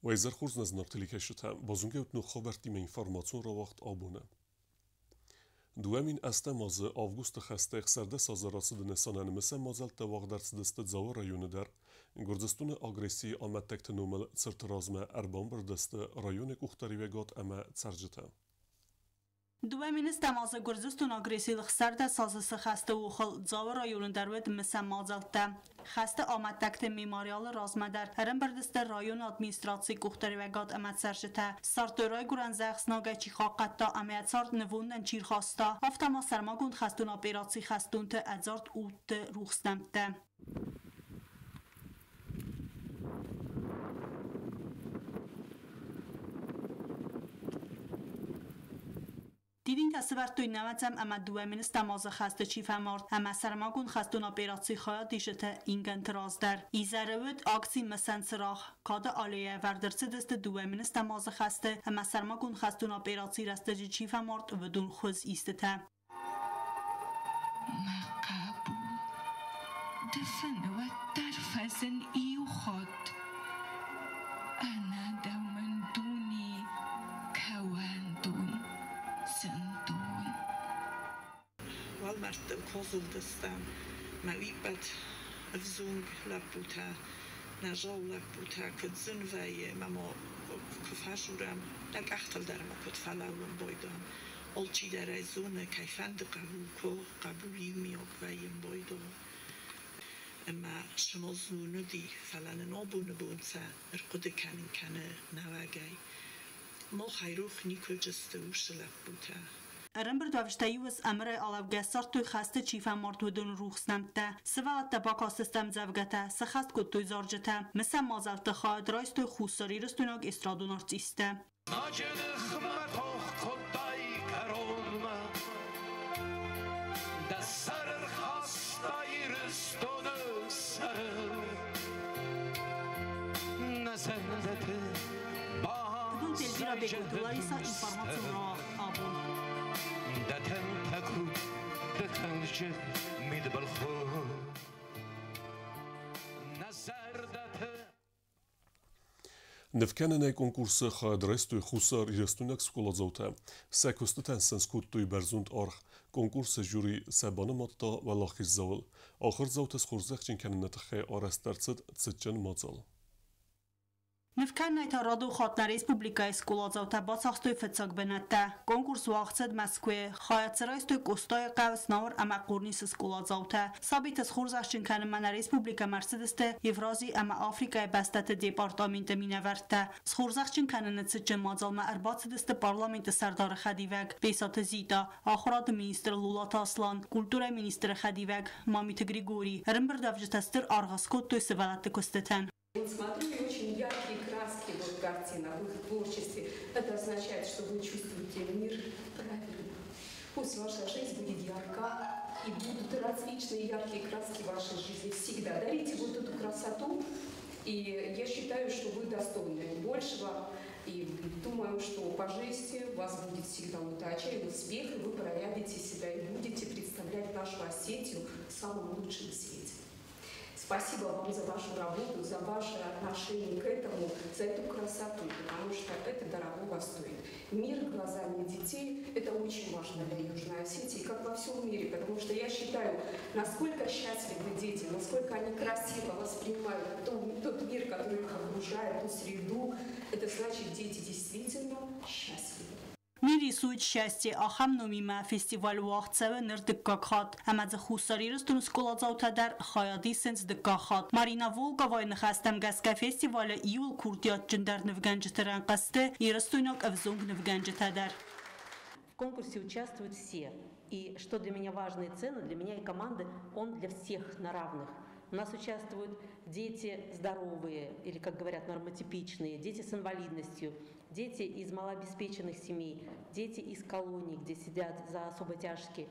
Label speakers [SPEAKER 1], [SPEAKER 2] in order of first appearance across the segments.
[SPEAKER 1] Уӕ изӕр хорз, нӕ зынаргъ телекӕсджытӕ! Базонгӕ ут ног хабӕрттимӕ информацион рауагъд абоны. 2008 азы августы хӕстӕй 16 азы рацыды нысанӕн мысӕн мадзӕлттӕ уагъд ӕрцыдысты Дзауы районы дӕр. Гуырдзыстоны агрессийы амӕттӕгты номыл цырты размӕ ӕрбамбырд сты районы къухдариуӕгад ӕмӕ цӕрджытӕ.
[SPEAKER 2] 2008 азы Гуырдзыстоны агрессийыл 16 азы цы хӕсты охыл Дзауы районы дӕр уыд мысӕн мадзӕлттӕ. Хӕсты амӕттӕгты мемориалы размӕ дӕр ӕрӕмбырд сты районы администрацийы къухдариуӕгад ӕмӕ цӕрджытӕ. Ссардтой райгуырӕн зӕхх знагӕй чи хъахъхъӕдта ӕмӕ йӕ цард нывондӕн чи рхаста, афтӕ ма сӕрмагонд хӕстон операцийы хӕстонты ӕдзард удты рухс нӕмттӕ. Дидинтӕ сӕвӕрдтой 90 ӕмӕ 2000 азы хӕсты чи фӕмард ӕмӕ сӕрмагонд хӕстон операцийы хайадисджыты ингӕнты раз дӕр. Изӕры уыд акци Мысӕн цырагъ. Кады аллейӕ ӕвӕрд ӕрцыдысты 2000 азы хӕсты ӕмӕ сӕрмагонд хӕстон операцийы рӕстӕджы чи фӕмард, уыдон хуыз истытӕ.
[SPEAKER 3] Мӕ хъӕбул, ды фыны уӕддӕр фӕзын иу хатт. Ӕнӕ дӕу мын дуне кӕуӕндон, зындон.
[SPEAKER 4] Уӕлмӕрдтыл козылдыстӕм мӕ уиппӕт ӕвзонг лӕппутӕ, нӕзау лӕппутӕ куыд зын вӕййы ӕмӕ ма куы фӕжурӕм, нӕ къӕхтыл дӕр ма куыд фӕлӕууын байдам. Алчидӕр ӕй зоны, кӕй фӕнды хъӕбул куы, хъӕбул иумиаг вӕййын байдал. Ӕмӕ сымознун уыди, фӕлӕ нын абоны бон сӕ ӕрхъуыды кӕнын кӕны нӕуӕгӕй. Мах айрох никуы сты уыцы лӕппутӕ.
[SPEAKER 2] Ӕрӕмбырдуӕвджытӕ-иу ӕз ӕмырӕй алӕугӕ ссардтой хӕсты чи фӕмард, уыдоны рухс нӕмттӕ. Сывӕллӕттӕ бакастысты ӕмдзӕвгӕтӕ, сӕххӕст кодтой зарджытӕ. Мысӕн мадзӕлтты хайад райстой хуссарирыстойнаг эстрадон артисттӕ.
[SPEAKER 5] Знаджы ныхмӕ тох кодтай кӕронмӕ, Дӕ сӕр ӕрхаста Ирыстоны сӕрыл. Нӕ зӕрдӕты
[SPEAKER 2] Тыбылты Эльвира Бекъойты Лариса, информацион рауагъд абон.
[SPEAKER 5] Дӕ тӕнтӕ куыд дӕ мидбылхудт. Нӕ зӕрдӕты
[SPEAKER 1] Нывкӕнынӕй конкурсы хайад райстой Хуссар Ирыстойнаг скъоладзаутӕ. Сӕ куыстытӕн сын скодтой бӕрзонд аргъ. Конкурсы жюри сӕ банымадта уӕлахиздзауыл. Ахуырдзауты схорзӕхджын кӕныны тыххӕй арӕзт ӕрцыд цытджын мадзал.
[SPEAKER 2] Нывкӕнынӕй та радон хатт нӕ республикӕйы скъоладзаутӕ бацахстой фыццаг бынӕттӕ. Конкурс уагъд цыд Мӕскуыйы. Хайад дзы райстой Къостайы хъӕуы Знауыр ӕмӕ Хъорнисы скъоладзаутӕ. Сабиты схорзӕхджын кӕнынмӕ нӕ республикӕмӕ ӕрцыдысты Еврази ӕмӕ Африкӕйы бӕстӕты департаменты минӕвӕрттӕ. Схорзӕхджын кӕныны цытджын мадзалмӕ ӕрбацыдысты парламенты сӕрдары хӕдивӕг Бесаты Зита, ахуырады министр Лулаты Аслан, культурӕйы министры хӕдивӕг Мамиты Григорий. Ӕрӕмбырдуӕвджытӕ стыр аргъ скодтой сывӕллӕтты куыстытӕн.
[SPEAKER 6] Вот смотрю, и очень яркие краски вот картина в их творчестве. Это означает, что вы чувствуете мир правильно. Пусть ваша жизнь будет ярка, и будут различные яркие краски в вашей жизни всегда. Дарите вот эту красоту, и я считаю, что вы достойны большего. И думаю, что по жизни у вас будет всегда удача и успех, и вы проявите себя и будете представлять нашу Осетию в самом лучшем свете. Спасибо вам за вашу работу, за ваше отношение к этому, за эту красоту, потому что это дорогого стоит. Мир глазами детей – это очень важно для Южной Осетии, как во всем мире, потому что я считаю, насколько счастливы дети, насколько они красиво воспринимают тот мир, который их окружает, ту среду, это значит, дети действительно счастливы.
[SPEAKER 2] Мир рисует счастье ахӕм номимӕ фестиваль уагъд цӕуы ныр дыккаг хатт ӕмӕ дзы Хуссар Ирыстоны скъоладзаутӕ дӕр хайад исынц дыккаг хатт. Марина Волковайы ныхӕстӕм гӕсгӕ фестивалы иууыл курдиатджындӕр нывгӕнджыты рӕнхъы сты ирыстойнаг ӕвзонг нывгӕнджытӕ дӕр.
[SPEAKER 7] В конкурсе участвуют все. И что для меня важно и ценно, для меня и команды, он для всех на равных. У нас участвуют дети здоровые, или, как говорят, нормотипичные, дети с инвалидностью, дети из малообеспеченных семей, дети из колоний, где сидят за особо тяжкие.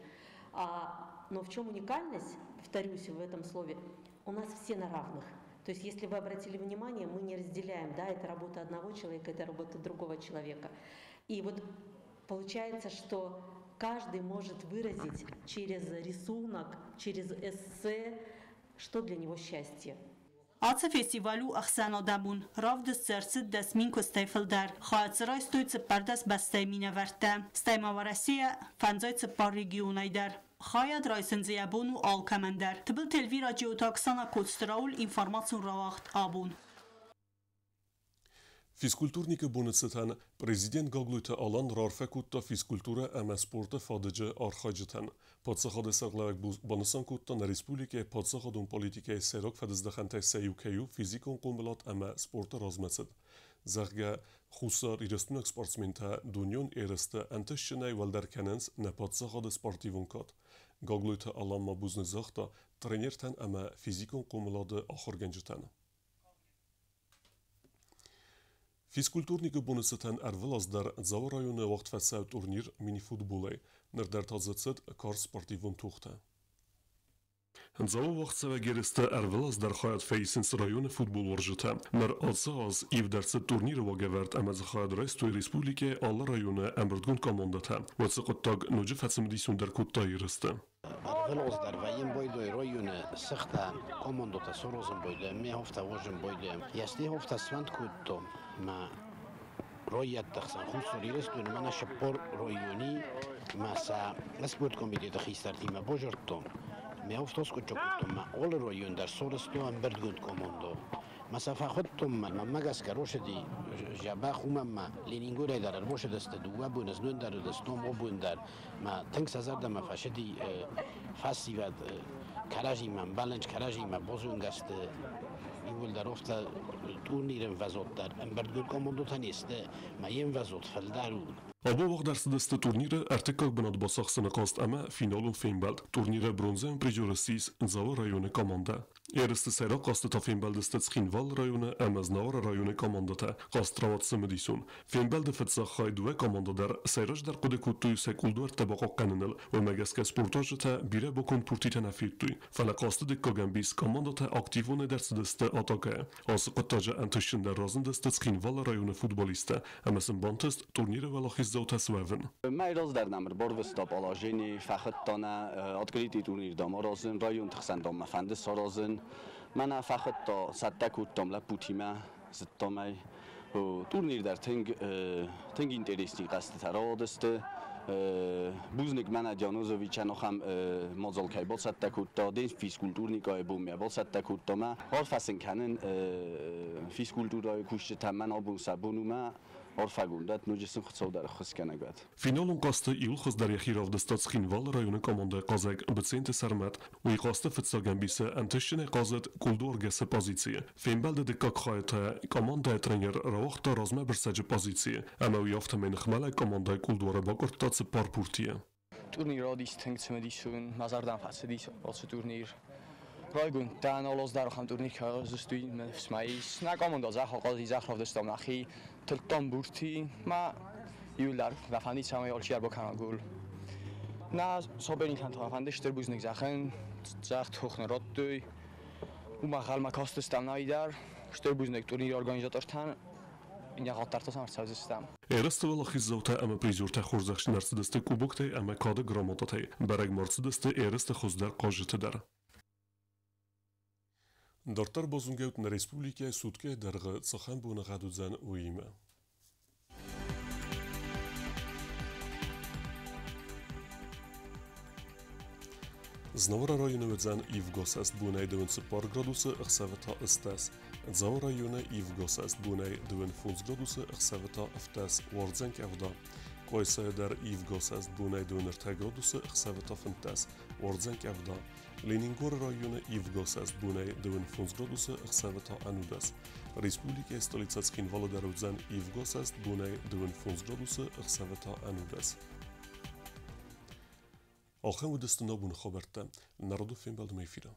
[SPEAKER 7] Но в чем уникальность, повторюсь в этом слове, у нас все на равных. То есть, если вы обратили внимание, мы не разделяем, да, это работа одного человека, это работа другого человека. И вот получается, что каждый может выразить через рисунок, через эссе, что для него счастье.
[SPEAKER 2] Ацы фестиваль у ӕхсӕнадӕмон. Равдыст дзы ӕрцыд 10 000 куыстӕй фылдӕр. Хайад дзы райстой 14 бӕстӕйы минӕвӕрттӕ. Стӕй ма Уӕрӕсейӕ 54 регионӕй дӕр. Хайад райсын дзы йӕ бон у алкӕмӕн дӕр. Тыбылты Эльвира, Джиоты Оксана, Коцты Рауль, информацион рауагъд «Абон».
[SPEAKER 1] Физкультурникы боны цытӕн президент Гаглойты Алан раарфӕ кодта физкультурӕ ӕмӕ спорты фадыджы архайджытӕн. Паддзахады сӕргълӕууӕг банысан кодта, нӕ республикӕйы паддзахадон политикӕйы сӕйраг фӕдыздӕхӕнтӕй сӕ иу кӕй у физикон хъомылад ӕмӕ спорты размӕцыд. Зӕгъгӕ, Хуссар Ирыстойнаг спортсментӕ дунеон ерысты ӕнтыстджынӕй уӕлдӕр кӕнынц нӕ паддзахады спортивон кад. Гаглойты Алан ма бузныг загъта тренертӕн ӕмӕ физикон хъомылады ахуыргӕнджытӕн. Физкультурникы боны цытӕн ӕрвылаз дӕр Дзауы районы уагъд фӕцӕуы турнир мини-футболӕй. Ныр дӕр та дзы цыд карз спортивон тохтӕ. Дзауы уагъдцӕуӕг ерысты ӕрвылаз дӕр хайад фӕисынц районы футболуарзджытӕ. Ныр ацы аз ивд ӕрцыд турниры уагӕвӕрд ӕмӕ дзы хайад райстой республикӕйы алы районы ӕмбырдгонд командӕтӕ. Уыцы хъуыддаг ноджы фӕцымыдисондӕр кодта ерысты.
[SPEAKER 8] Ӕрвылаз дӕр вӕййын байдой районы сыхтӕ командӕтӕ саразын байдайӕм, ме хофтӕ уарзын байдайӕм. Если хофтӕ сфӕнд кодтам, мӕ райӕтты хсӕн Хуссар Ирыстоны мӕнӕ 40 райони мӕ сӕ спорткомитеты хистӕртимӕ базардтам. Ме хофтӕ скъуыддзаг кодтам, мӕ алы район дӕр сарӕзта ӕмбырдгонд командӕ. Мӕ сӕ фӕхуыдтам, мӕнмӕ гӕсгӕ росыди дзӕбӕх, уымӕн мӕ Ленингорӕй дӕр ӕрбасыдысты 2 боны, знон дӕр уыдыстам, абон дӕр. Мӕ тынг сӕ зӕрдӕмӕ фӕцыди фӕсивӕд кӕрӕдзимӕ ӕмбӕлынц, кӕрӕдзимӕ базонгӕ сты. Иууылдӕр афтӕ турниры ӕмвӕзад дӕр ӕмбырдгонд командӕтӕ не сты, мӕ йе мвӕзад фылдӕр у.
[SPEAKER 1] Абон уагъд ӕрцыдысты турниры ӕртыккаг бынат бацахсыны хъазт ӕмӕ финалон фембӕлд. Турниры бронзӕйон призер ссис Дзауы районы командӕ. Ерысты сӕйраг хъазты та фембӕлдысты Цхинвалы районы ӕмӕ Знауыры районы командӕтӕ. Хъазт рауад цымыдисон. Фембӕлды фыццаг хай дыууӕ командӕ дӕр сӕйраджыдӕр хъуыды кодтой сӕ кулдуӕрттӕ бахъахъхъӕныныл. Уымӕ гӕсгӕ спортуарзджытӕ бирӕ бокон пуртитӕ нӕ федтой. Фӕлӕ хъазты дыккаг ӕмбис командӕтӕ активонӕй дӕр цыдысты атакӕйы. Ацы хъуыддаджы ӕнтыстджындӕр разындысты Цхинвалы районы футболисттӕ ӕмӕ сын бантыст турниры уӕлахиздзаутӕ суӕвын.
[SPEAKER 9] Мӕ раздӕр нӕм ӕрбарвыста положени, фӕхуыдта нӕ открытый турнир дам аразын, районты хсӕн дам мӕ фӕнды саразын. Мӕнӕ фӕхуыдта, цӕттӕ кодтам лӕппутимӕ, зыдтам ӕй. Турнир дӕр тынг интересный хъӕзтытӕ рауадысты. Бузныг мӕнӕ Дианозовичӕн ахӕм мадзал кӕй бацӕттӕ кодта, день физкультурникайы бонмӕ бацӕттӕ кодта мӕ. Арфӕ сын кӕнын физкультурӕйы кусджытӕн, мӕн абон сӕ бон у мӕ арфӕгонд ноджы сын Хуыцау дӕр ӕххуысгӕнӕг уӕд.
[SPEAKER 1] Финалон хъазты иууыл хуыздӕр йӕхи равдыста Цхинвалы районы командӕйы хъазӕг Быценты Сӕрмӕт. Уый хъазты фыццаг ӕмбисы ӕнтыстджынӕй хъазыд кулдуаргӕсы позицийы. Фембӕлды дыккаг хайы та командӕйы тренер рауагъта размӕ бырсӕджы позицийы ӕмӕ уый афтӕмӕй ныхмӕлӕг командӕйы кулдуары бакъуырдта 4 пуртийы.
[SPEAKER 10] Турнир радис тынг цымыдисон, мӕ зӕрдӕм фӕцыдис ацы турнир. Райгонд дӕн, алы аз дӕр ахӕм турнир кӕй араздзысты, мӕ ныфс ма ис. Нӕ командӕ дзӕгъӕл хъазыди, дзӕгъӕл равдыстам нӕхи, тылдтам бурти, мӕ иууылдӕр мӕ фӕндид, цӕмӕй алчи ӕрбакӕна гол. Нӕ соперникӕн та мӕ фӕнды стыр бузныг зӕгъын, дзӕгъ тох нӕ радтой. Уымӕ ӕнхъӕлмӕ кастыстӕм нӕ дӕр. Стыр бузныг турниры организатортӕн, иннӕ хатт дӕр та сӕм ӕрцӕудзыстӕм.
[SPEAKER 1] Ерысты уӕлахиздзаутӕ ӕмӕ призертӕ хорзӕхджын ӕрцыдысты кубоктӕй ӕмӕ кады грамотатӕй. Бӕрӕг ма ӕрцыдысты ерысты хуыздӕр хъазджыты дӕр. Дарддӕр базонгӕут нӕ республикӕйы суткӕйы дӕргъы цахӕм боныгъӕд уыдзӕн, уыимӕ. Знауыры районы уыдзӕн ивгӕсӕст бонӕй 24 градусы, ӕхсӕвы та 18. Дзауы районы ивгӕсӕст бонӕй 25 градусы, ӕхсӕвы та 17, уардзӕн къӕвда. Къуайсайы дӕр ивгӕсӕст бонӕй 23 градусы, ӕхсӕвы та 15, уардзӕн къӕвда. Ленингоры районы ивгӕсӕст бонӕй 25 градусы, ӕхсӕвы та 11. Республикӕйы столицӕ Цхинвалы дӕр уыдзӕн ивгӕсӕст бонӕй 25 градусы, ӕхсӕвы та 11. Ахӕм уыдысты нӕ боны хабӕрттӕ. Народы фембӕлдмӕ эфиры.